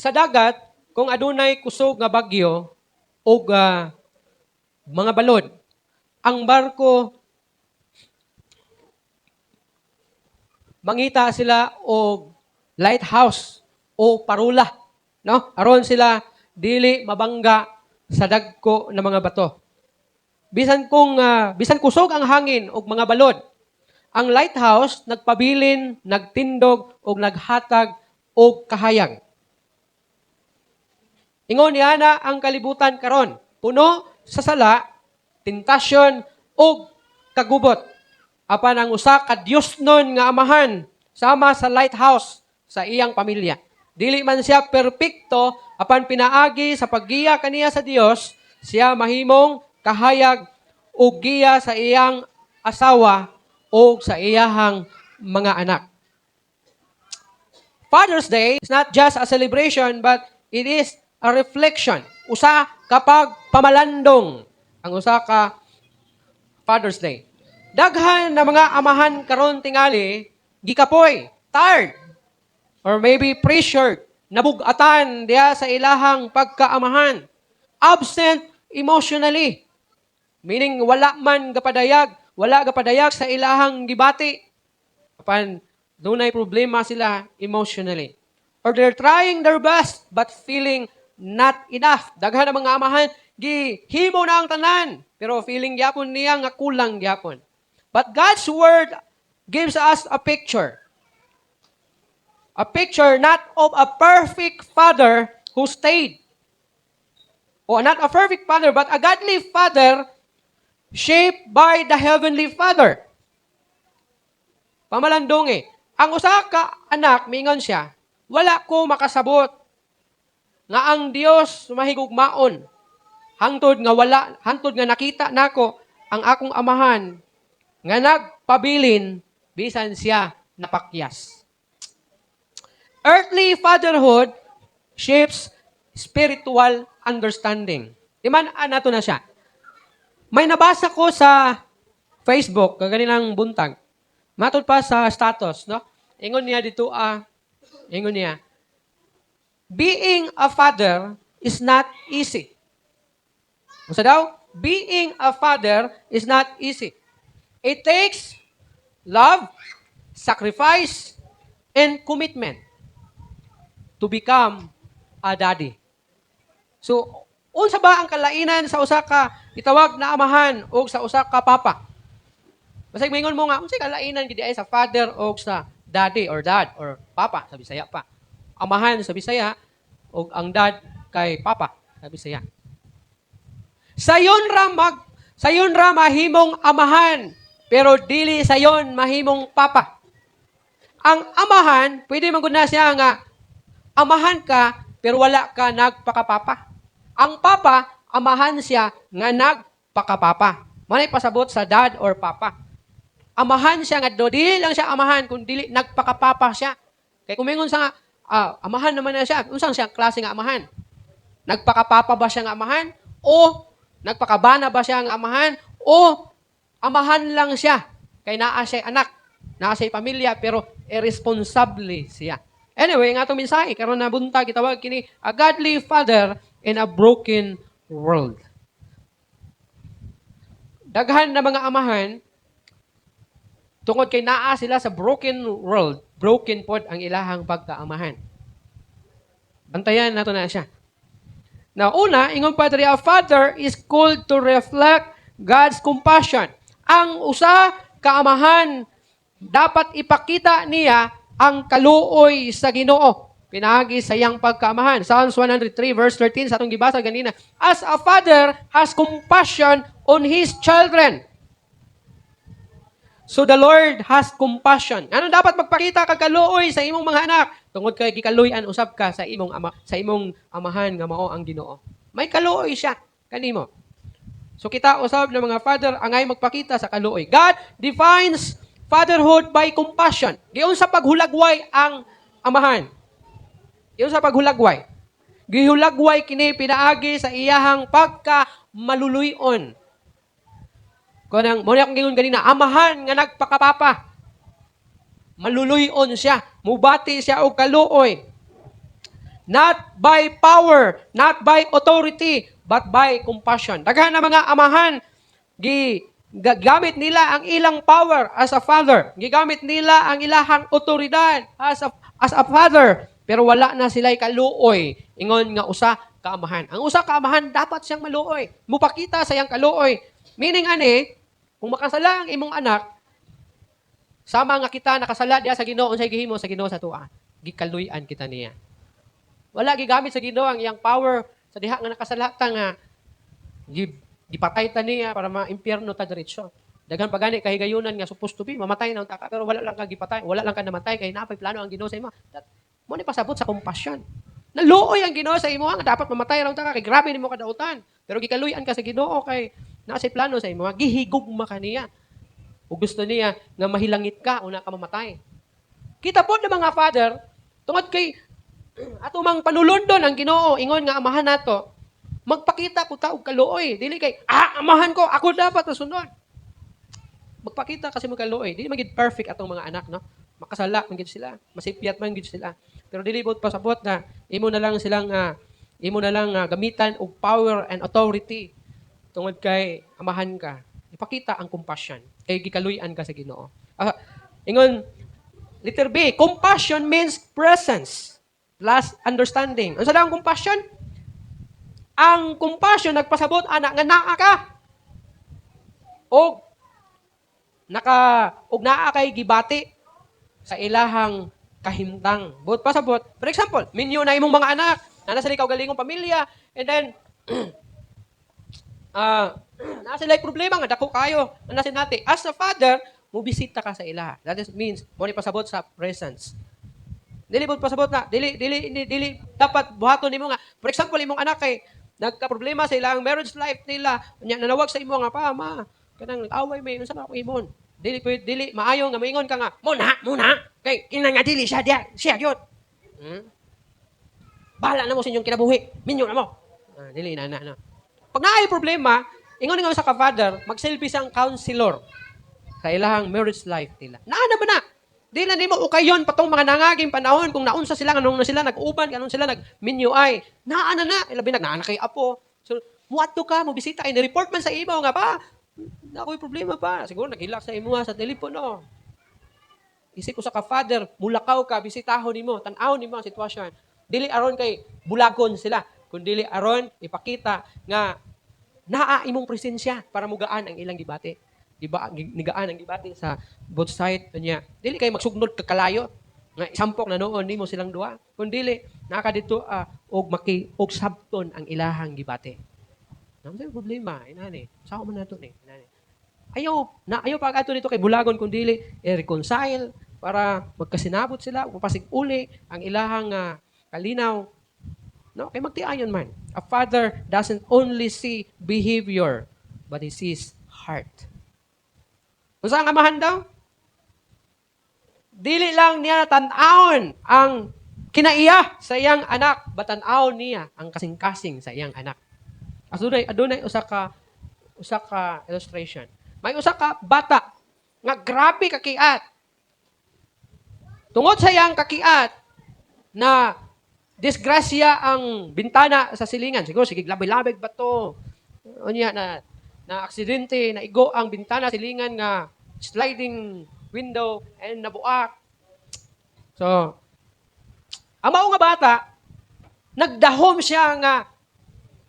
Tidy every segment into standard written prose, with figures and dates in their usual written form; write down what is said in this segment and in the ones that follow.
Sa dagat, kung adunay kusog nga bagyo ug mga balod, ang barko mangita sila og lighthouse o parula, no? Aron sila dili mabangga sa dagko na mga bato. Bisan kusog ang hangin ug mga balod, ang lighthouse nagpabilin, nagtindog ug naghatag og kahayag. Ingon niya na ang kalibutan karon, puno sa sala, tentasyon ug kagubot. Apan ang usa ka Diosnon nga amahan sama sa lighthouse sa iyang pamilya. Dili man siya perpekto, apan pinaagi sa paggiya kaniya sa Dios, siya mahimong kahayag ug giya sa iyang asawa o sa iyahang mga anak. Father's Day is not just a celebration, but it is a reflection. Usa kapag pamalandong ang usa ka Father's Day. Daghan na mga amahan karon tingali gikapoy, tired, or maybe pressured, nabugatan diha sa ilahang pagkaamahan. Absent emotionally. Meaning wala man gapadayag, wala gapadayag sa ilahang gibati. Apan dunay problema sila emotionally. Or they're trying their best but feeling not enough. Daghan ang mga amahan gihimo na ang tanan, pero feeling gyapon niya nga kulang gyapon. But God's word gives us a picture. A picture not of a perfect father who stayed. Or not a perfect father, but a godly father shaped by the heavenly Father. Pamalandong eh. Ang usa ka anak, mingon siya, "Wala ko makasabot nga ang Dios mahigugmaon hangtod nga wala hangtod nga nakita nako ang akong amahan nga nagpabilin bisan siya napakyas." Earthly fatherhood shapes spiritual understanding. Di man nato na siya. May nabasa ko sa Facebook kaganinang buntag. Matod pa sa status, no? Ingon niya dito, ingon niya, "Being a father is not easy." Unsa daw? "Being a father is not easy. It takes love, sacrifice, and commitment to become a daddy." So, unsa ba ang kalainan sa usa ka itawag na amahan o sa usa ka papa? Basig maingon mo nga, unsay kalainan gid ay sa father o sa daddy or dad or papa sa Bisaya pa? Amahan sa Bisaya o ang dad kay papa sa Bisaya. Sayon ra mahimong amahan, pero dili sayon mahimong papa. Ang amahan, pwede man gud na siya nga amahan ka pero wala ka nagpakapapa. Ang papa, amahan siya nga nagpakapapa. Manay pasabot sa dad or papa. Amahan siya nga do, dili lang siya amahan kung dili nagpakapapa siya. Kay kung mingon sa nga, amahan naman na siya, unsang siya klase nga amahan? Nagpakapapa ba siya nga amahan? O nagpakabana ba siya nga amahan? O amahan lang siya kay naa siya anak, naa siya pamilya, pero irresponsible siya? Anyway, nga atong mensahe karon na buntag gitawag kini "A Godly Father in a Broken World." Daghan na mga amahan, tungod kay naa sila sa broken world, broken pod ang ilahang pagkaamahan. Bantayan nato na siya. Now, una, ingon pa diri, a father is called to reflect God's compassion. Ang usa ka amahan, dapat ipakita niya ang kaluoy sa Ginoo pinaagi sa iyang pagkaamahan. Psalms 103 verse 13 sa atong gibasa ganina. "As a father has compassion on his children, so the Lord has compassion." Ano dapat magpakita kag kaluoy sa imong mga anak? Tungod kay gikaluy-an usab ka sa imong ama, sa imong amahan nga mao ang Ginoo. May kaluoy siya kanimo. So kita usab ng mga father angay magpakita sa kaluoy. God defines fatherhood by compassion. Giunsa paghulagway ang amahan? Giunsa paghulagway? Gihulagway kini pinaagi sa iyahang pagka maluluy-on. Kanang mo akong gingon ganina, amahan nga nagpakapapa. Maluluy-on siya, mubati siya og kaluoy. Not by power, not by authority, but by compassion. Daghan na mga amahan, gi gamit nila ang ilang power as a father. Gigamit nila ang ilahang otoridad as a father. Pero wala na sila'y kaluoy ingon nga usa ka amahan. Ang usa ka amahan, dapat siyang maluoy. Mupakita sa iyang kaluoy. Meaning ani, kung makasala ang imong anak, sama nga kita nakasala diha sa Ginoo, unsay gihimo sa Ginoo sa atoa? Gikaluy-an kita niya. Wala gigamit sa Ginoo ang iyang power sa diha nga nakasala ta nga gipatay ta niya para ma-impyerno ta diretso. Daghan pa gani kahigayunan nga supposed to be mamatay na unta ka, pero wala lang ka gipatay, wala lang ka namatay kay napay plano ang Ginoo sa imo. That, mo ni pasabot sa compassion. Naluoy ang Ginoo sa imo nga dapat mamatay ra unta ka kay grabe nimo kadautan. Pero gikaluy-an ka sa Ginoo kay naa say plano sa imo, gihigugma ka niya. O gusto niya nga mahilangit ka una ka mamatay. Kita po ng mga father, tungod kay ato mang panulundon ang Ginoo ingon nga amahan nato, magpakita ko ta og kaluoy. Dili kay amahan ko, ako dapat masunod. Magpakita kasi magkaluoy. Dili man gid perfect atong mga anak, no? Makasala man gid sila, masipyat man gid sila. Pero dili bot pasabot na imo na lang gamitan og power and authority tungod kay amahan ka. Ipakita ang compassion kay gikaluy-an ka sa Ginoo. Ingon letter B, compassion means presence plus understanding. Unsa daw ang compassion? Ang compassion nagpasabot ana nga naa ka. Og naa kay gibati sa ilahang kahimtang. Buot pasabot. For example, minyo na imong mga anak, naa sila kaugalingong pamilya, and then naa sila problema nga dako kayo, naa nati. As a father, mobisita ka sa ilaha. That is means mo ni pasabot sa presence. Dili buot pasabot na dili dili dili, dili dapat buhaton nimo nga, for example, imong anak kay nagka-problema sa ilang marriage life nila, nya nanawag sa imo nga, "Pa, ma, kanang nag-away may, unsa man ako imon?" Dili pwede, dili maayo nga moingon ka nga, "Mo na, mo na kay kina nga dili siya diya, siya gyud. Bahala na mo sa inyong kinabuhi. Minyo na mo." Ah, dili na na no. Pag naay problema, ingon nga sa ka-father, magsilbi siyang counselor sa ilahang marriage life nila. Naa naman na. Di na nimo ukayon patong mga nangaging panahon kung naunsa sila, nganong na sila nag-uban, nganong sila nagminyo ay. Naa na na, ilabi nag naa na kay apo. So muadto ka, mo bisita kay ni-report man sa imo nga, "Pa, na ako'y problema pa." Siguro naghilak sa imo sa telepono. Isip ko sa ka-father, mulakaw ka, bisitahon nimo, tan-awon nimo ang sitwasyon. Dili aron kay bulagon sila, kundi aron ipakita nga naa imong presensya para mugaan ang ilang gibati. Di ba? Nigaan ang gibati sa both side niya. Dili kay magsugnod ka kalayo nga isampok na noon nimo silang duha. Kun dili naa ka dito og maki og sabton ang ilahang gibati. Naa problema inani. Sao man nato ni inani. Ayaw na ayaw pag ato dito kay bulagon, kun dili i-reconcile para magkasinabot sila ug mapasig uli ang ilahang kalinaw. No, kay magtiayon man. A father doesn't only see behavior, but he sees heart. Unsa ang amahan daw? Dili lang niya tan-awon ang kinaiya sa iyang anak, but tan-awon niya ang kasing-kasing sa iyang anak. Adunay usa ka illustration. May usa ka bata nga grabe kakiat. Tungod sa iyang kakiat na disgrasya ang bintana sa silingan. Siguro sige labi-labig ba to? Unya na na aksidente, naigo ang bintana silingan nga sliding window and nabuak. So, ang mao nga bata, nagdahom siya nga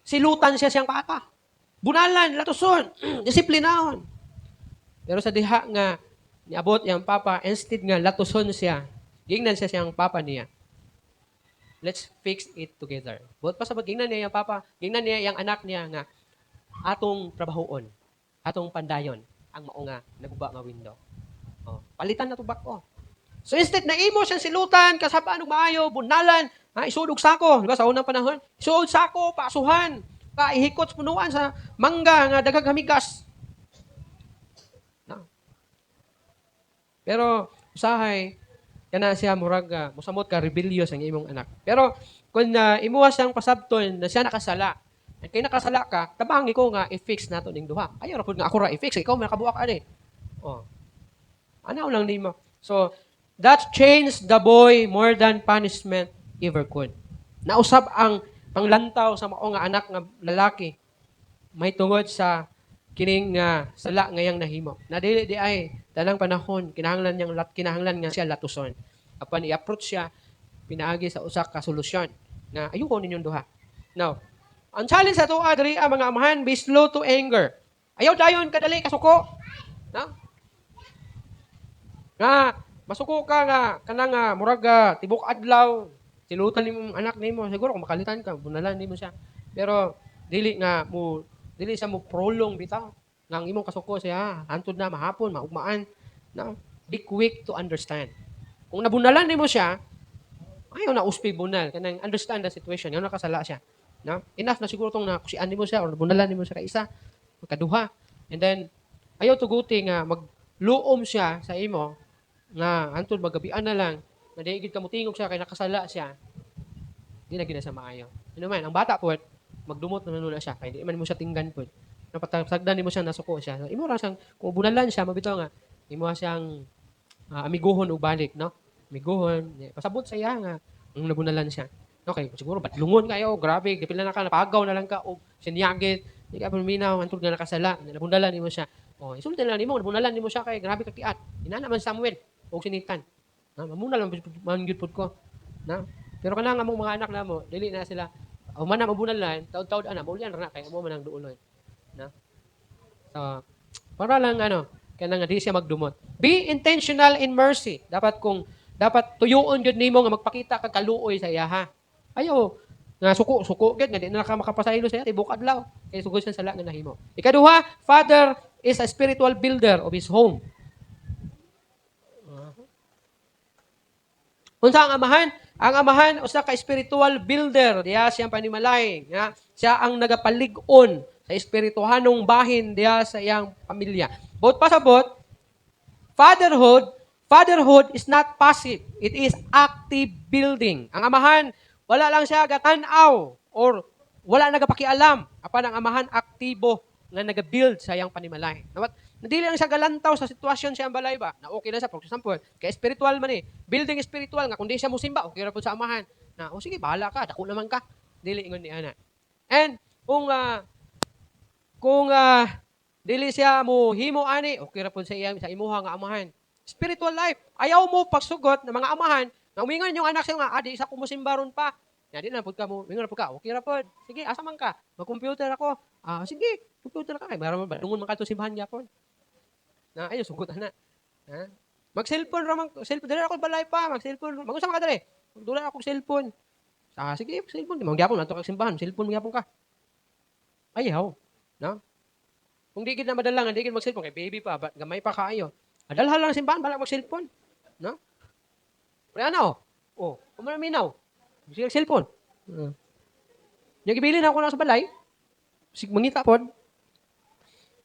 silutan siya siyang papa. Bunalan, latuson, disiplinahon. Pero sa diha nga niabot iyang papa, instead nga latuson siya, gingnan siya siyang papa niya, "Let's fix it together." Buot pa sa gingnan niya iyang papa, gingnan niya iyang anak niya nga atong trabahoon, atong pandayon ang mao nga naguba nga window. Oh, palitan na to bag-o. So instead na imo siyang silutan, kasabaan og maayo, bunalan, ha, isuod og sako, di ba sa unang panahon? Isuod sako, pasuhan, kaihikot sa punuan sa mangga nga daghang hamigas. No. Pero usahay kana siya murag musamot ka rebellious ang imong anak. Pero kung imuha siyang pasabton na siya nakasala, and kay nakasala ka, tabangi ko nga i-fix nato ning duha. Ayaw ra pud nga ako ra i-fix, ikaw may nakabuak ani. Oh. Anaw lang nimo. So, that changed the boy more than punishment ever could. Nausab ang panglantaw sa mao nga anak nga lalaki may tungod sa kining nga sala ngayang nahimo. Na dili di ay tanang panahon kinahanglan niyang kinahanglan nga siya latuson. Apan i-approach siya pinaagi sa usa ka solusyon nga ayuhon ninyong duha. Now, ang challenge sa atoa diri ang mga amahan, be slow to anger. Ayaw dayon kadali kasuko. No? Nga masuko ka nga kanang nga murag tibok adlaw silutan nimo anak nimo. Siguro kung makalitan ka, bunalan nimo siya. Pero dili nga mo dili siya mo prolong bitaw nga ang imong kasuko siya hantod na mahapon, maugmaan, no? Be quick to understand. Kung nabunalan nimo siya, ayaw na uspi bunal, kanang understand the situation nga nakasala siya, no? Enough na siguro tong nakusian nimo siya or nabunalan nimo siya kaisa, kaduha, and then ayaw tuguti nga magluom siya sa imo nga hantod magabian na lang nga di gid ka motingog siya kay nakasala siya. Di na gid na siya maayo. Ano man ang bata pod, magdumot na na siya kay di man mo siya tinggan pod. Napatagdan nimo siya, nasuko siya. So, imo ra siyang kung bunalan siya, mabitaw nga imo siyang amiguhon og balik, no? Amiguhon, pasabot sa iya nga ang nabunalan siya. Okay, siguro badlungon kayo, grabe, gipila na ka, napagaw na lang ka og sinyagit, di ka paminaw hantod nga nakasala, nabunalan nimo siya. Oh, isulti na lang nimo, nabunalan nimo siya kay grabe ka kiat. Inana man Samuel og sinitan. Na mamuna lang man gyud pud ko. Na? Pero kanang among mga anak namo, dili na sila human na mabunalan, taud-taud ana, maulian ra na kay amo man ang duolon. Na? So, para lang ano, kanang di siya magdumot. Be intentional in mercy. Dapat kung dapat tuyuon gyud nimo nga magpakita kag kaluoy sa iya ha. Ayo nga suko suko gyud nga di na ka makapasaylo sa iya tibok adlaw kay sugod siya sala nga nahimo. Ikaduha, father is a spiritual builder of his home. Unsa ang amahan? Ang amahan usa ka spiritual builder diha siyang panimalay, nga siya ang nagapalig-on sa espirituhanong bahin diha sa iyang pamilya. Buot pasabot, fatherhood is not passive. It is active building. Ang amahan, wala lang siya gatan-aw or wala nagapakialam. Apan ang amahan, aktibo nga nagabuild sa iyang panimalay. Nawat, dili lang siya galantaw sa sitwasyon sa iyang balay ba. Na okay lang siya, for example, kay spiritual man eh. Building spiritual nga kung di siya musimba, okay ra pud sa amahan. Na oh sige, bahala ka, dako naman ka. Dili ingon ni ana. And kung dili siya mo himo ani, okay ra pud sa iya sa imuha nga amahan. Spiritual life. Ayaw mo pagsugot ng mga amahan nga umingon yung anak sa nga, ah, di isa ko mosimba ron pa. Ya, di na pud ka mo, mingon na pud ka, okay ra pud. Sige, asa man ka? Mag-computer ako. Ah, sige, computer ka kay para man dungon man kadto simbahan gyapon. Na ayo sugot na. Ha? Mag-cellphone ra man, cellphone dili ako balay pa, mag-cellphone. Mag-unsa man ka diri? Dula ako cellphone. Ah, sige, cellphone di man gyapon adto kag simbahan, cellphone gyapon ka. Ayaw, no? Kung di gid na madala nga di gid mag-cellphone kay baby pa, ba, gamay pa kaayo. Adalhan lang simbahan, bala mag-cellphone. No? Pre ano? Oh, kumo minaw. Sige cellphone. Nya gibili na ako na sa balay. Sig mangita pod.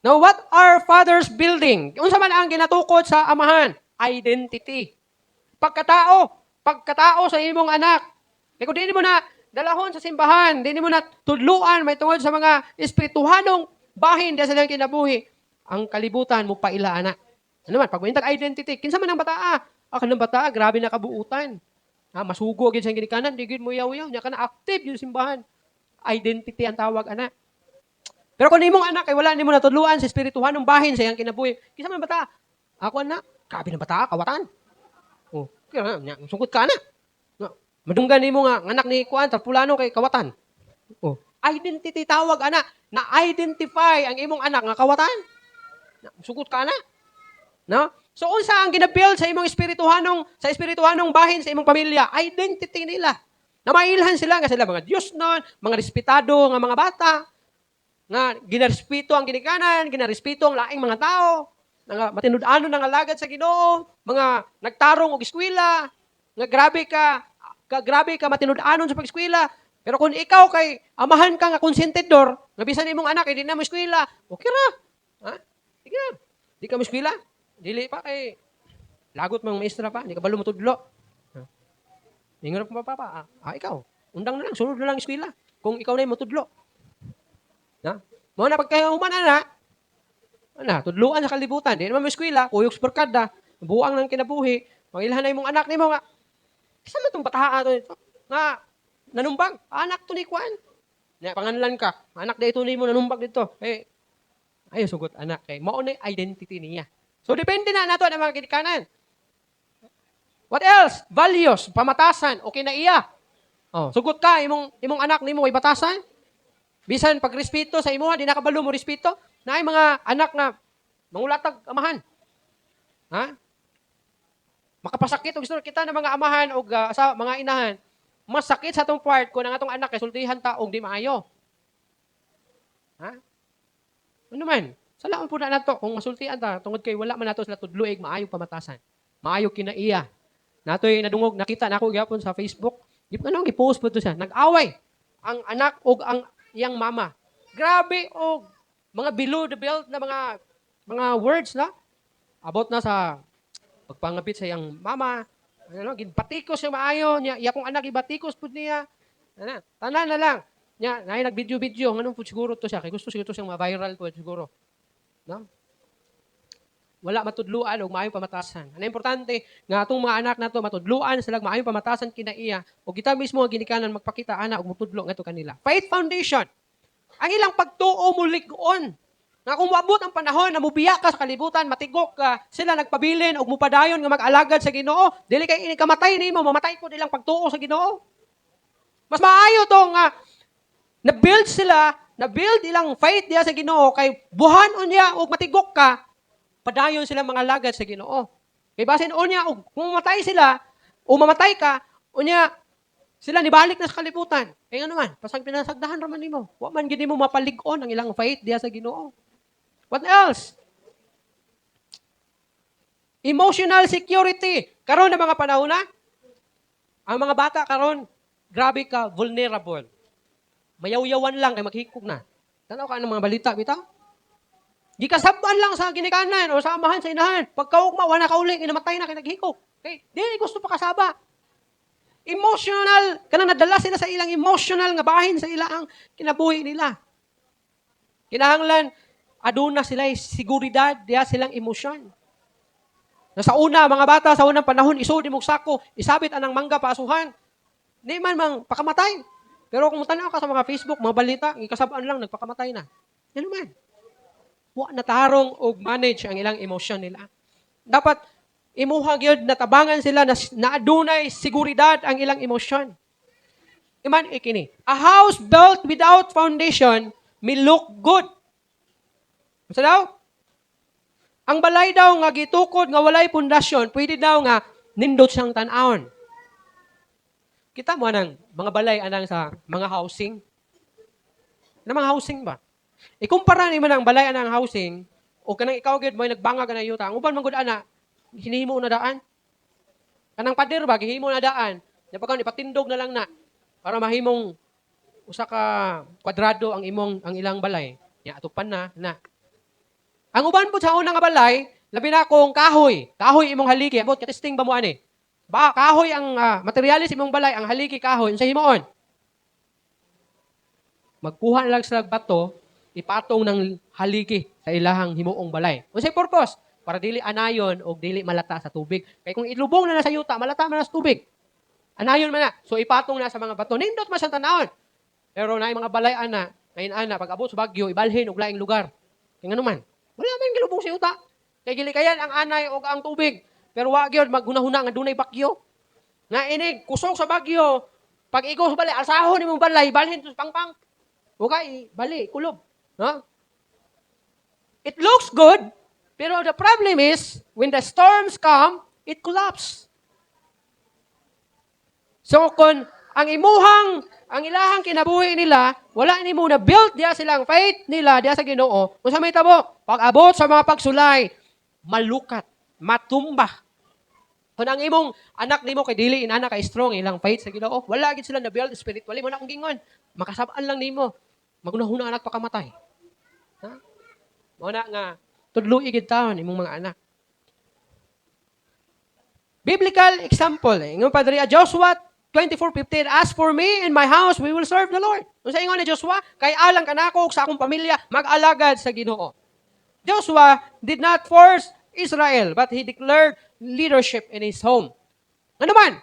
Now, what are fathers building? Unsa man ang ginatukod sa amahan? Identity. Pagkatao. Pagkatao sa imong anak. Kaya kung di mo na dalahon sa simbahan, di mo na tudluan may tungod sa mga espirituhanong bahin diya sa ilang kinabuhi, ang kalibutan mo paila ana. Ano man, pag may identity, kinsa man ang bataa? Ah, kanang bataa, grabe na kabuutan. Ah, masugo gyud sa ginikanan, di gyud mo yaw-yaw, nya kana active gyud simbahan. Identity ang tawag ana. Pero kung imong anak ay wala nimo natudluan sa espirituhanong bahin sa iyang kinabuhi, kinsa man bata? Ako anak, grabe na bata, kawatan. Oh, kaya nya, sugod ka na. Nga, madunggan nimo nga anak ni kuan Tarpulano kay kawatan. Oh, identity tawag ana, na-identify ang imong anak nga kawatan. Na, sugot ka na. No? So unsa ang gina-build sa espirituhanong bahin sa imong pamilya? Identity nila. Na mailhan sila nga sila mga Diyos nun, mga respetado nga mga bata, nga ginarespeto ang ginikanan, ginarespeto ang laing mga tao, nga matinud-anon nga alagad sa Ginoo, mga nagtarong og eskwela, nga grabe ka matinud-anon sa pag-eskwela. Pero kung ikaw kay amahan ka nga konsentidor, nga bisan imong anak hindi na mo eskwela, okay ra. Ha? Sige na. Di ka mo eskwela. Dili pa kay lagot mang maestra pa, di ka balo motudlo. Ha? Ingon pa papa, ikaw, undang na lang, sunod na lang eskwela. Kung ikaw na yung motudlo. Na? Mao na pagkahuman ana, ana, tudluan sa kalibutan, di naman mo eskwela, kuyog sa barkada, buang ng kinabuhi, mangilhan na imong anak nimo nga, kinsa man tong bataa to ito? Nga, Nanumbag. Anak to ni Kwan. Nya panganlan ka. Anak dito nimo nanumbag dito. Eh, ayo sugot anak kay mao na identity niya. So depende na nato ang mga ginikanan. What else? Values, pamatasan, okay na iya. Oh, sugot ka imong anak nimo way batasan. Bisan pagrespeto sa imuha, di nakabalo mo respeto. Naay mga anak nga mangulatag amahan. Ha? Makapasakit og istorya kita ng mga amahan og sa mga inahan. Masakit sa atong part kung ang atong anak kay sultihan ta og di maayo. Ha? Ano man? Sala man po na nato kung masultian ta tungod kay wala man nato sila tudluig maayong pamatasan. Maayo kinaiya. Natoy nadungog, nakita nako gyapon sa Facebook. Di pa anong gi-post po to siya. Nag-away ang anak og ang iyang mama. Grabe og mga below the belt na mga words na abot na sa pagpangapit sa iyang mama. Ano, ginbatikos siya maayo niya, iya kong anak gibatikos pud niya. Ana, tanan na lang. Nya, naay nag-video-video, nganong pud siguro to siya kay gusto siguro to siyang ma-viral pud siguro. No? Wala matudluan og maayong pamatasan. Ano importante nga atong mga anak nato matudluan sila og maayong pamatasan kinaiya ug kita mismo ang ginikanan magpakita ana og motudlo ngadto kanila. Faith foundation. Ang ilang pagtuo mulig-on. Nga kung moabot ang panahon na mubiya ka sa kalibutan, matigok ka, sila nagpabilin og mupadayon nga mag-alagad sa Ginoo, dili kay ini kamatay nimo, mamatay ko ilang pagtuo sa Ginoo. Mas maayo to nga na-build sila, na-build ilang faith diya sa Ginoo kay buhan unya og matigok ka, padayon sila mga lagad sa Ginoo. Kay basin unya og kung mamatay sila o mamatay ka, unya sila nibalik na sa kalibutan. Kay ano man, pasag pinasagdahan ra man nimo. Wa man gid nimo mapalig-on ang ilang faith diya sa Ginoo. What else? Emotional security. Karon na mga panahon na, ang mga bata karon grabe ka vulnerable. Mayawyawan lang kay maghikog na. Tanaw ka ng mga balita bitaw? Gikasab-an lang sa ginikanan o sa amahan, sa inahan. Pagkaugma, wala kauli, inamatay na kay naghikog. Okay? Di gusto pa kasaba. Emotional, kanang nadala sila sa ilang emotional nga bahin sa ilang kinabuhi nila. Kinahanglan aduna sila seguridad diha silang emosyon. Na sa una, mga bata, sa unang panahon, isod imong sako, isabit anang mangga paasuhan. Di man mang pakamatay. Pero kung tanaw ka sa mga Facebook, mga balita, ikasabaan lang, nagpakamatay na. Yan naman. Wa natarong og manage ang ilang emosyon nila. Dapat imuha gyud natabangan sila na adunay seguridad ang ilang emosyon. Iman ikini. A house built without foundation may look good. Unsa daw? Ang balay daw nga gitukod nga walay pundasyon, pwede daw nga nindot siyang tan-awon. Kita mo anang mga balay anang sa mga housing. Na mga housing ba? Ikumpara nimo nang balay anang housing o kanang ikaw gyud mo nagbanga ka na yuta. Ang uban man gud ana, hinihimo na daan. Kanang pader ba gihimo na daan. Nya pagkaon ipatindog na lang na para mahimong usa ka kwadrado ang ilang balay. Nya atupan na na. Ang uban po sa una nga balay, labi na kung kahoy. Kahoy imong haligi. Abot ka-testing ba mo ani? Ba kahoy ang materyales imong balay, ang haligi kahoy. Unsa himuon? Magkuha na lang sila bato, ipatong ng haligi sa ilahang himuong balay. Unsay purpose? Para dili anayon o dili malata sa tubig. Kay kung ilubong na na sa yuta, malata man na sa tubig. Anayon man na. So ipatong na sa mga bato. Nindot man siyang tanawon. Pero naay mga balay ana, ngayon ana, pag abot sa bagyo, ibalhin og laing lugar. Kay ngano man? Wala man gilubong sa yuta. Kay gilikayan ang anay og ang tubig. Pero wa gyud maghunahuna nga dunay bagyo. Nga inig kusog sa bagyo, pag ikaw sa balay, alsahon imong balay, balhin sa pangpang. Okay, bali, kulob. No? It looks good, pero the problem is, when the storms come, it collapse. So kung ang imuhang, ang ilahang kinabuhi nila, wala nimo na build diya silang faith nila diya sa Ginoo. Unsa may tabo? Pag abot sa mga pagsulay, malukat, matumba. Kung ang imong anak nimo kay dili inana ka strong ilang faith sa Ginoo, wala gid sila na build spiritually mo na akong gingon. Makasab-an lang nimo. Magunahuna anak pakamatay. Ha? Mao na nga tudloi gid taon imong mga anak. Biblical example, eh. Ingon Padre Joshua 24:15, "As for me and my house, we will serve the Lord." Unsa ingon ni Joshua? Kay alang kanako ug sa akong pamilya, mag-alagad sa Ginoo. Joshua did not force Israel, but he declared leadership in his home. Ano man?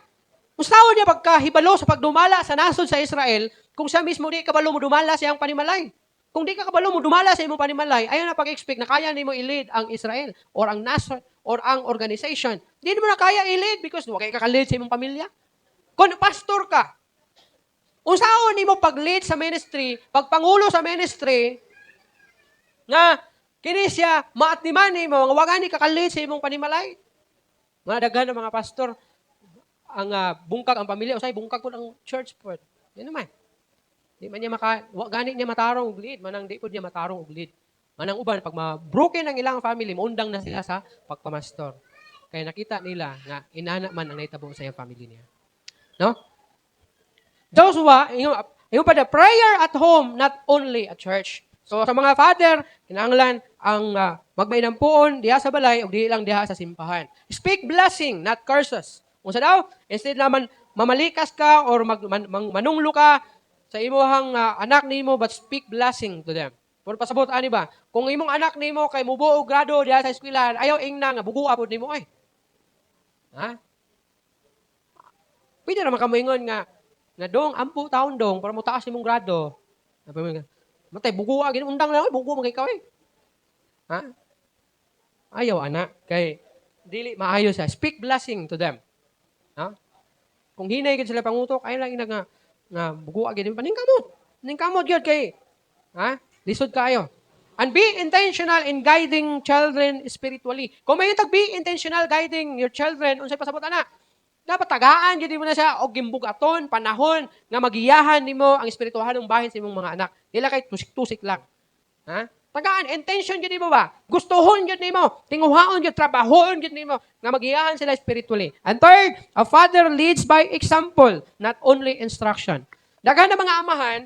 Unsaon niya pagkahibalo sa pagdumala sa nasod sa Israel kung siya mismo di kabalo mo dumala sa iyang panimalay? Kung di ka kabalo mo dumala sa imong panimalay, ayaw na pag-expect na kaya nimo i-lead ang Israel or ang nasod or ang organization. Di mo na kaya i-lead because wa kay ka-lead sa imong pamilya. Kung pastor ka, unsaon nimo pag-lead sa ministry, pagpangulo sa ministry, nga kini siya maatiman nimo nga wa gani ka ka-lead sa imong panimalay? Mga daghan ng mga pastor ang bungkag ang pamilya, usay bungkag pud ang church pod. Yan naman. Di man niya maka wa gani niya matarong og lead, manang di pud niya matarong og lead. Manang uban, pag ma-broken ang ilang family, maundang na sila sa pagpamastor. Kaya nakita nila nga inana man ang nahitabo sa iyang family niya. No? Joshua, ingon pa the prayer at home, not only at church. So sa mga father, kinahanglan ang magmainampuon diha sa balay ug di lang diha sa simbahan. Speak blessing, not curses. Unsa daw? Instead naman mamalikas ka or manunglo ka sa imuhang anak nimo, but speak blessing to them. Pero pasabot ani ba? Kung imong anak nimo kay mubuo og grado diha sa eskwelahan, ayaw ingna nga bugua pud nimo ay. Ha? Pwede ra man ka moingon nga dong, ampo taon dong para motaas imong grado. Matay bugua gini, undang lang, bugo man kay ikaw eh. Ha? Ayaw ana kay dili maayo siya. Speak blessing to them. Ha? Kung hinay gid sila pangutok, ayaw lang ina nga bugua gid, paningkamot. Paningkamot gyud kay ha? Lisod kaayo. And be intentional in guiding children spiritually. Kung may tag be intentional guiding your children, unsay pasabot ana? Dapat tagaan gyud mo na siya og gimbugaton panahon nga magiyahan nimo ang espirituhanong bahin sa imong mga anak. Dili kay tusik-tusik lang. Ha? Tagaan, intention gyud nimo ba? Gustuhon gyud nimo, tinguhaon gyud, trabahoon gyud nimo nga magiyahan sila spiritually. And third, a father leads by example, not only instruction. Daghan na mga amahan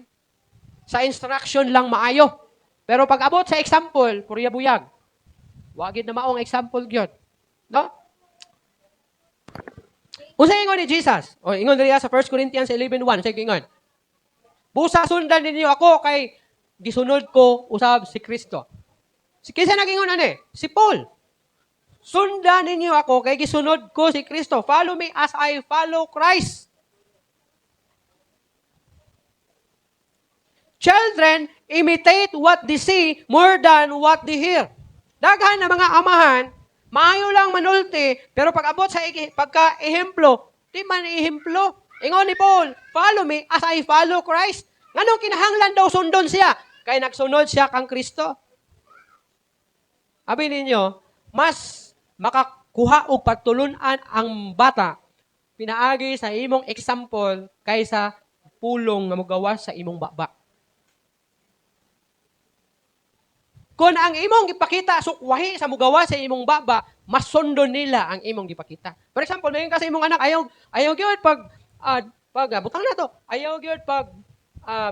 sa instruction lang maayo. Pero pag abot sa example, purya buyag. Wa gid na maong example gyud. No? Unsa ingon ni Jesus? O ingon diri sa 1 Corinthians 11:1, unsa ingon? "Busa sundan ninyo ako kay gisunod ko usab si Kristo." Si kinsa nagingon ani? Si Paul. "Sundan ninyo ako kay gisunod ko si Kristo." Follow me as I follow Christ. Children imitate what they see more than what they hear. Daghan na mga amahan, maayo lang manulti, pero pag abot sa pagka-ehemplo, di man ehemplo. Ingon ni Paul, "Follow me as I follow Christ." Nganong kinahanglan daw sundon siya? Kay nagsunod siya kang Kristo. Abi ninyo, mas makakuha og pagtulunan ang bata pinaagi sa imong example kaysa pulong nga mogawas sa imong baba. Kung ang imong gipakita sukwahi sa mugawas sa imong baba, mas sundon nila ang imong gipakita. For example, mayon ka sa imong anak, ayaw ayaw gyud pag butang na to, ayaw gyud pag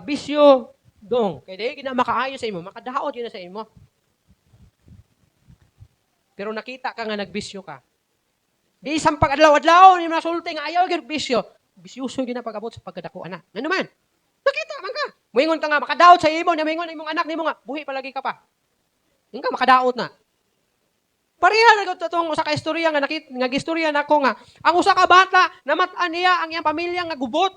bisyo dong. Kay dili gina makaayo sa imo, makadaot gyud na sa imo. Pero nakita ka nga nagbisyo ka. Di isang pag-adlaw-adlaw ni nasulti nga ayaw gyud bisyo. Bisyuso gyud na pag-abot sa pagkadako ana. Ngano man? Nakita man ka. Moingon ka nga makadaot sa imo, nya moingon imong anak nimo nga buhi palagi ka pa. Yung ka makadaot na. Pareha na gud atong usa ka istorya nga nakit nga gistorya nako nga ang usa ka bata, namat-an niya ang iyang pamilya nga gubot.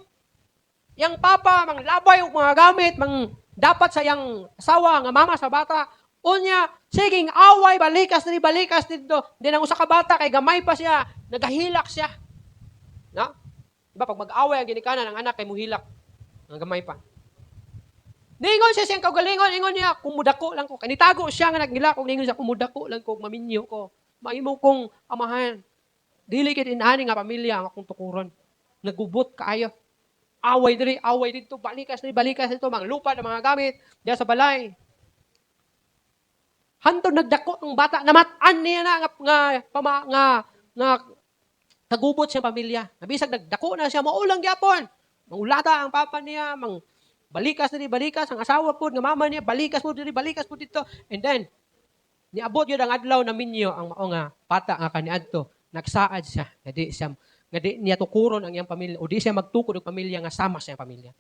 Yang papa manglabay og mga gamit, mang dapat sa iyang asawa nga mama sa bata. Unya, siging away, balikas diri, balikas didto. Din ang usa ka bata kay gamay pa siya, nagahilak siya. No? Diba pag mag-away ang ginikanan, ang anak kay muhilak. Ang gamay pa. Ningon siya siyang kaugalingon, ingon niya, "Kumudako lang ko." Kanitago siya nga nagngilak, kung ningon siya, "Kumudako lang ko, maminyo ko. Maimo kong amahan. Dili kid inani nga pamilya ang akong tukuron. Nagubot kaayo. Away diri, away didto, balikas diri, balikas didto, manglupa ng mga gamit diya sa balay." Hantod nagdako ang bata, namat-an niya na nga kagubot siya pamilya. Nabisag nagdako na siya, maulang gyapon. Mangulata ang papa niya, mang balikas diri, balikas ang asawa pod nga mama niya, balikas pod diri, balikas pod didto. And then niabot yun ang adlaw na minyo ang mao nga bata nga kaniadto. Nagsaad siya nga di niya tukuron ang iyang pamilya o di siya magtukod og pamilya nga sama sa iyang pamilya.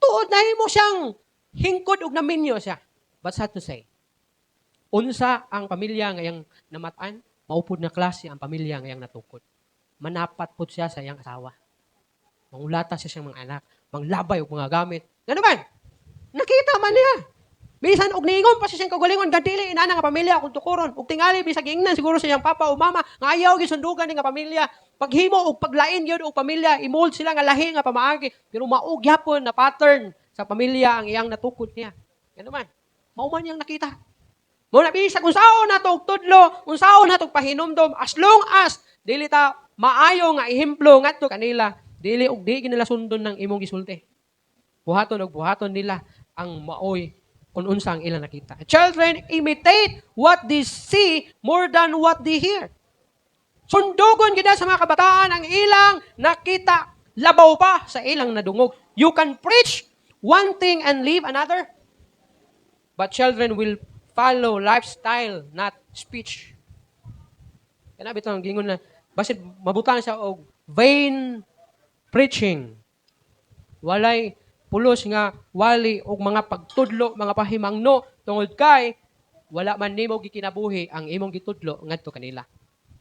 Tuod nahimo siyang hingkod og naminyo siya. But sad to say, unsa ang pamilya nga iyang namatan, maupod na klase ang pamilya nga iyang natukod. Manapat pod siya sa iyang asawa. Mangulata siya siyang mga anak, manglabay og mga gamit. Ngano man? Nakita man niya. Bisan og niingon pa siya siyang kaugalingon, "Dili inana nga pamilya akong tukuron." Ug tingali bisag ingnan siguro sa iyang papa o mama nga ayaw gisundugan ni nga pamilya. Paghimo og paglain gyud og pamilya, i-mold sila nga lahi nga pamaagi. Pero mao gyapon na pattern sa pamilya ang iyang natukod niya. Ngano man? Mao man niyang nakita. Mao na bisag unsaon nato og tudlo, unsaon nato og pahinumdom, as long as dili ta maayo nga ehemplo ngadto kanila, dili og di nila sundon ng imong gisulti. Buhaton og buhaton nila ang maoy kung unsa ang ilang nakita. Children imitate what they see more than what they hear. Sundugon gid sa mga kabataan ang ilang nakita, labaw pa sa ilang nadungog. You can preach one thing and live another. But children will follow lifestyle, not speech. Kana bitaw ang gingon na basin mabutang siya og vain preaching. Walay pulos nga wali og mga pagtudlo, mga pahimangno, tungod kay wala man nimo gikinabuhi ang imong gitudlo ngadto kanila.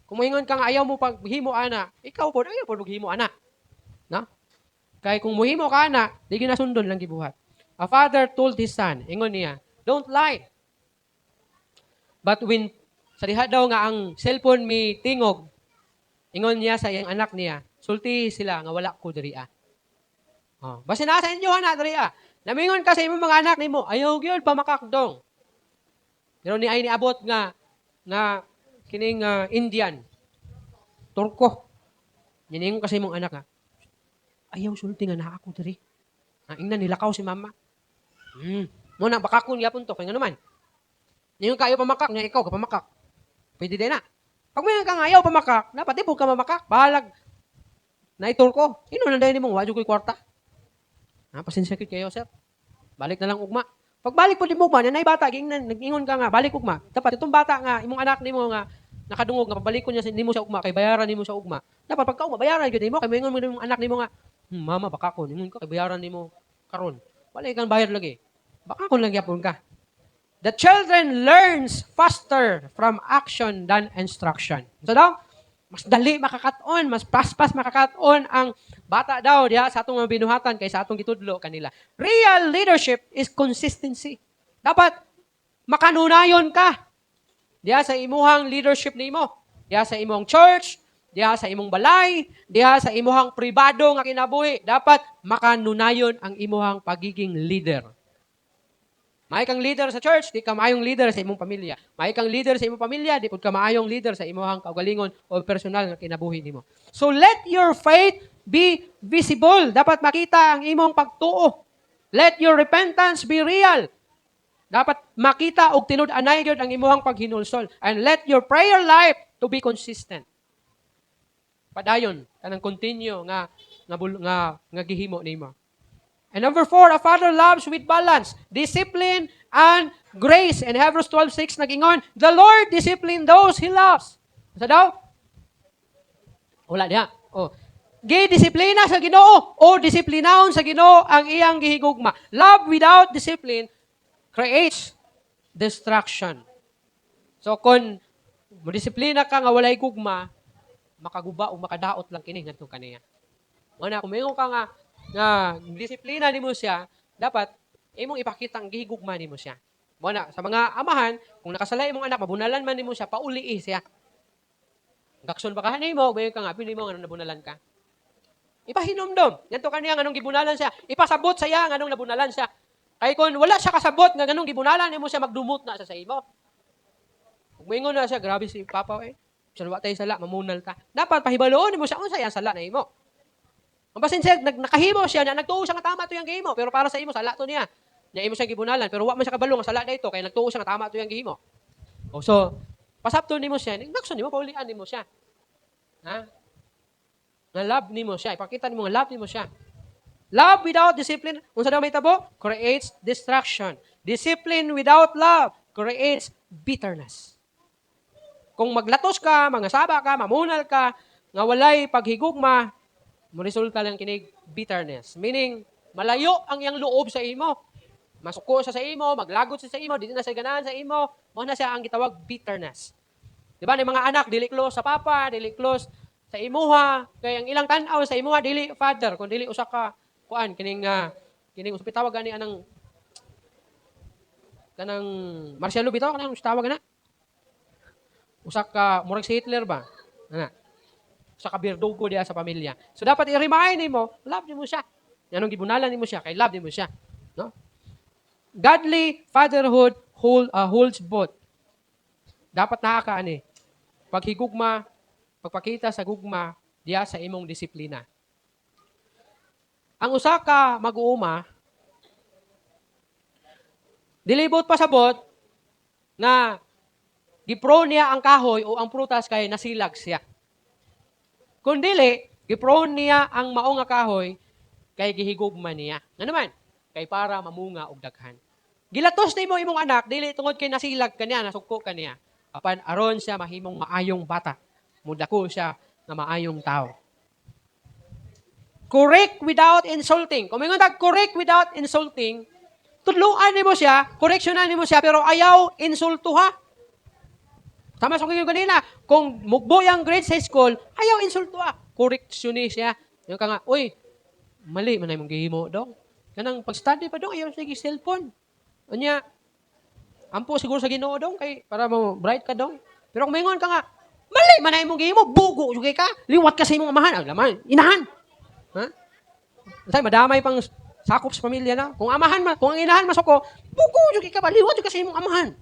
Kung moingon ka nga ayaw mo paghimo ana, ikaw pod ayaw pod maghimo ana. Na? Kay kung muhimo ka ana, di ginasundon lang gibuhat. A father told his son, ingon niya, "Don't lie." But when sa diha daw nga ang cellphone mi tingog, ingon niya sa iyang anak niya, "Sulti sila nga wala ko diri ah." Oh, basta naa sa inyo na diri ah. Namingon ka sa imong mga anak nimo, "Ayaw gyud pamakak, dong." Pero ni ay niabot nga nga kining Indian, Turko. Niningon ka sa imong anak nga, "Ayaw sulti nga naa ako diri. Ah, ingnan nilakaw si mama." Mao na bakakon gyapon to kay ngano man. Ningon ka ayaw pamakak nya ikaw ka pamakak. Pwede din na. Pag may ka nga ayaw pamakak, dapat di ka mamakak. Bahalag na Turko. Ino na dahil nimo, wa ko'y kwarta. Ah, pasensya gyud kayo, sir. Balik na lang ugma. Pagbalik po di mo ugma, nanay bata, gingnan, nag-ingon ka nga, "Balik ugma." Dapat itong bata nga, imong anak nimo nga, nakadungog nga pabalikon niya nimo sa ugma, kay bayaran nimo sa ugma. Dapat pagka ugma, bayaran gyud nimo, kay moingon mo imong anak nimo nga, "Mama, baka ko," ingon ka, kay bayaran nimo karon. Wala kang bayad lagi. Baka kun lang gyapon ka. The children learns faster from action than instruction. So daw, mas dali makakat-on, mas paspas makakat-on ang bata daw diha sa atong mga binuhatan kaysa atong gitudlo kanila. Real leadership is consistency. Dapat makanunayon ka diha sa imuhang leadership nimo, diha sa imong church, diha sa imong balay, diha sa imuhang pribado nga kinabuhi. Dapat makanunayon ang imuhang pagiging leader. Maay kang leader sa church, di ka maayong leader sa imong pamilya. Maay kang leader sa imong pamilya, di pud ka maayong leader sa imuhang kaugalingon o personal nga kinabuhi nimo. So let your faith be visible. Dapat makita ang imong pagtuo. Let your repentance be real. Dapat makita og tinud-anay gyud ang imuhang paghinulsol. And let your prayer life to be consistent. Padayon kanang continue nga gihimo nimo. And number four, a father loves with balance, discipline, and grace. And Hebrews 12:6 nag-ingon, "The Lord discipline those He loves." Sa daw? Wala diha. Oh. Gidisiplina sa Ginoo o disiplinahon sa Ginoo ang iyang gihigugma. Love without discipline creates destruction. So kung mo disiplina ka nga walay gugma, makaguba o makadaot lang kini ngadto kaniya. Mao na kung moingon ka nga nga disiplina nimo siya, dapat imong ipakita ang gihigugma nimo siya. Mao na sa mga amahan, kung nakasala imong anak, mabunalan man nimo siya, pauli siya. Gakson ba ka nimo, moingon ka nga apil nimo nga nabunalan ka. Ipahinumdom. Ngadto kaniya nganong gibunalan siya. Ipasabot sa iya nganong nabunalan siya. Kay kung wala siya kasabot nga nganong gibunalan nimo siya, magdumot na siya sa imo. Kung moingon na siya, "Grabe si Papa eh. Bisan wa tay sala, mamunal ta." Dapat pahibaluon nimo siya unsa iyang sala na imo. Ang basin siya, nakahimo siya, na nagtuo siya nga tama to iyang gihimo, pero para sa imo, sala to niya. Nya imo siya gibunalan, pero wa man siya kabalo nga sala na ito, kay nagtuo siya nga tama to iyang gihimo. O so, pasabton nimo siya, nagsun nimo, paulian nimo siya. Ha? Nga love nimo siya, ipakita nimo nga love nimo siya. Love without discipline, unsa daw mahitabo? Creates destruction. Discipline without love creates bitterness. Kung maglatos ka, mga saba ka, mamunal ka, nga walay paghigugma, mo resulta lang kinig bitterness. Meaning, malayo ang iyang loob sa imo. Masuko siya sa imo, maglagot siya sa imo, di na siya ganahan sa imo. Mao na siya ang gitawag bitterness. Di ba, ni mga anak, dili close sa papa, dili close sa sa imuha kay ang ilang tan-aw sa imuha dili father kun dili usa ka kuan kining usa tawag gani anang kanang martial law bitaw, kanang tawag ana, usa ka murag si Hitler ba ana, usa ka berdugo diha sa pamilya. So dapat i-remind nimo, love nimo siya. Nganong gibunalan nimo siya? Kay love nimo siya, no? Godly fatherhood holds both. Dapat naa ka ani paghigugma, pagpakita sa gugma diha sa imong disiplina. Ang usa ka mag-uuma dili buot pasabot na gi-prune niya ang kahoy o ang prutas kay nasilag siya. Kung dili, gi-prune niya ang mao nga kahoy kay gihigugma niya. Ngano man? Kay para mamunga og daghan. Gilatos nimo imong anak dili tungod kay nasilag kaniya, nasuko kaniya. Apan aron siya mahimong maayong bata. Mudako siya nga maayong tao. Correct without insulting. Kung mingon tag correct without insulting, tudluan nimo siya, correctionan nimo siya, pero ayaw insultuha. Tama sa kong kanina, kung mugbo ang grade sa school, ayaw insultuha. Correction ni siya. Ingon ka nga, "Uy, mali man imong gihimo dong. Kanang pag-study pa dong, ayaw sige cellphone. Unya, ampo siguro sa Ginoo dong kay para mo bright ka dong." Pero kung maingon ka nga, "Mali man imong gihimo, bugo jud ka, liwat ka sa imong amahan," ang laman, inahan. Ha? Say madamay pang sakop sa pamilya na. Kung amahan ma, kung ang inahan masuko, "Bugo jud ka ba, liwat jud ka sa imong amahan."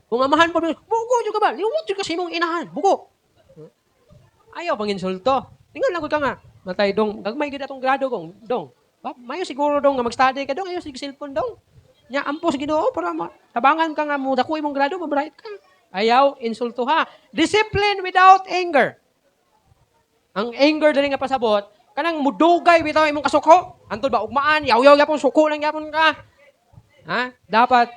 Kung amahan pa, "Bugo jud ka ba, liwat jud ka sa imong inahan, bugo." Ayaw pang insulto. Ingon lang gud ka nga, "Matay dong, gagmay gid atong grado kong dong. Ba, mayo siguro dong nga mag-study ka dong, ayaw sige cellphone dong. Nya ampo sa Ginoo para tabangan ka nga mo dako imong grado, ma-bright ka." Ayaw insulto ha. Discipline without anger. Ang anger diri nga pasabot, kanang mudugay bitaw imong kasuko. Antod ba ugmaan, yaw-yaw gyapon, suko lang gyapon ka. Ha? Dapat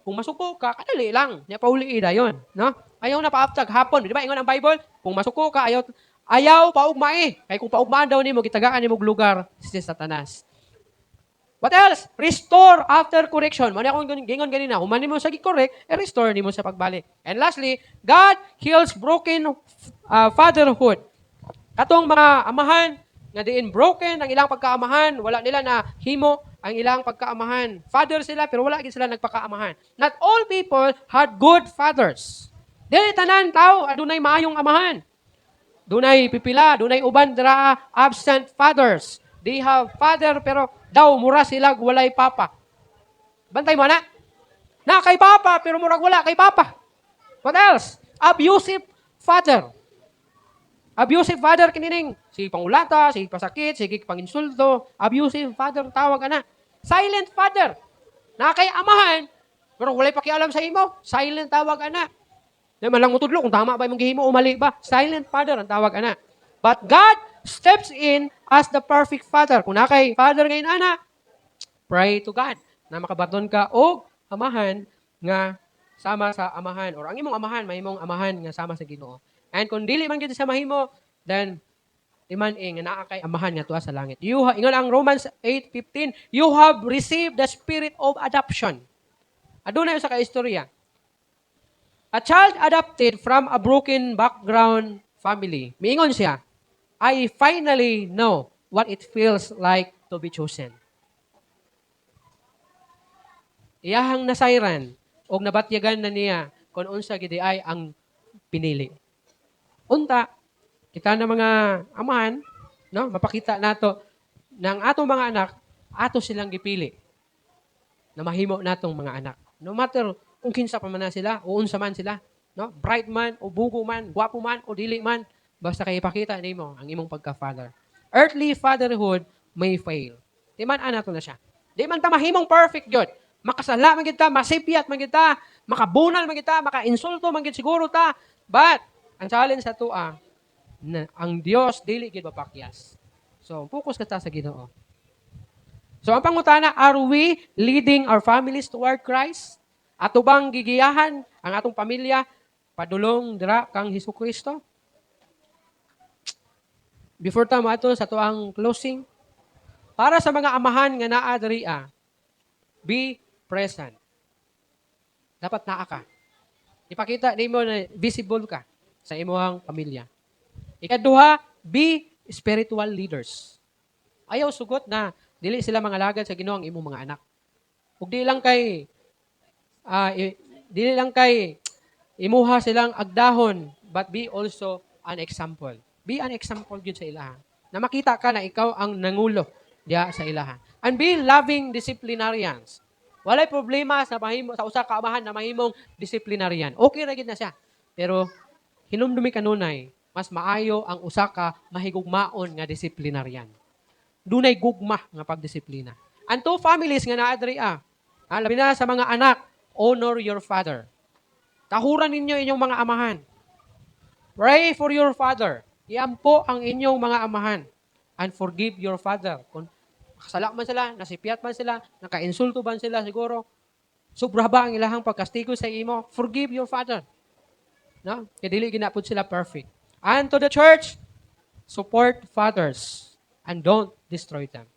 kung masuko ka, kadali lang. Nya pauli dayon, no? Ayaw na paaptag hapon, di ba? Ingon ang Bible, kung masuko ka, ayaw ayaw paugmae. Kay kung paugmaan daw nimo, gitagaan nimo og lugar si Satanas. What else? Restore after correction. Mao akong gingon ganina, human nimo sa gi-correct, i-restore nimo sa pagbalik. And lastly, God heals broken fatherhood. Katong mga amahan nga diin broken ang ilang pagkaamahan, wala nila na himo ang ilang pagkaamahan. Father sila pero wala gid sila nagpakaamahan. Not all people had good fathers. Dili tanan tao adunay maayong amahan. Dunay pipila, dunay uban dira absent fathers. They have father pero daw mura sila walay papa. Bantay mo na. Na kay papa pero murag wala kay papa. What else? Abusive father. Abusive father kinining si pangulata, si pasakit, sige panginsulto, abusive father tawag ana. Silent father. Na kay amahan pero walay pakialam sa imo. Silent tawag ana. Di man lang mutudlo kung tama ba imong gihimo o mali ba. Silent father ang tawag ana. But God steps in as the perfect father. Kung naa kay father ngayon ana, pray to God na makabaton ka og amahan nga sama sa amahan or ang imong amahan mahimong amahan nga sama sa Ginoo. And kung dili man gyud sa mahimo, then iman eh, nga naa kay amahan nga tuwa sa langit. Ingon ang Romans 8:15, you have received the spirit of adoption. Adunay usa ka istorya. A child adopted from a broken background family. Miingon siya, "I finally know what it feels like to be chosen." Iyahang nasayran og nabatyagan na niya kung unsa gid ay ang pinili. Unta, kita na mga amahan, no, mapakita nato ng atong mga anak, ato silang gipili na mahimo natong mga anak. No matter kung kinsa pa man na sila o unsa man sila, no? Bright man o bugo man, gwapo man o dili man, basta kay ipakita nimo ang imong pagka-father. Earthly fatherhood may fail. Di man ana to na siya. Di man ta mahimong perfect gyud. Makasala man gid ta, masipyat man gid ta, makabunal man gid ta, makainsulto man gid siguro ta. But ang challenge sa atoa na ang Dios dili gid mapakyas. So, focus ka ta sa Ginoo. So, ang pangutana, are we leading our families toward Christ? Ato bang gigiyahan ang atong pamilya padulong dira kang Hesus Kristo? Before ta moadto sa atoang closing, para sa mga amahan nga naa diri, be present. Dapat naa ka. Ipakita nimo na visible ka sa imong pamilya. Ikaduha, be spiritual leaders. Ayaw sugot na dili sila mangalagad sa Ginoo ang imong mga anak. Ug dili lang kay imuha silang agdahon, but be also an example. Be an example gyud sa ilaha. Na makita ka na ikaw ang nangulo diha sa ilaha. And be loving disciplinarians. Walay problema sa mahimo sa usa ka amahan na mahimong disciplinarian. Okay ra gid na siya. Pero hinumdumi kanunay, mas maayo ang usa ka mahigugmaon nga disciplinarian. Dunay gugma nga pagdisiplina. And to families nga naa diri labi na sa mga anak, honor your father. Tahuran ninyo inyong mga amahan. Pray for your father. Iampo ang inyong mga amahan. And forgive your father. Kung kasala man sila, nasipyat man sila, nakainsulto man sila siguro, sobra ba ang ilahang pagkastigo sa imo? Forgive your father. No? Kaya dili ginapod sila perfect. And to the church, support fathers and don't destroy them.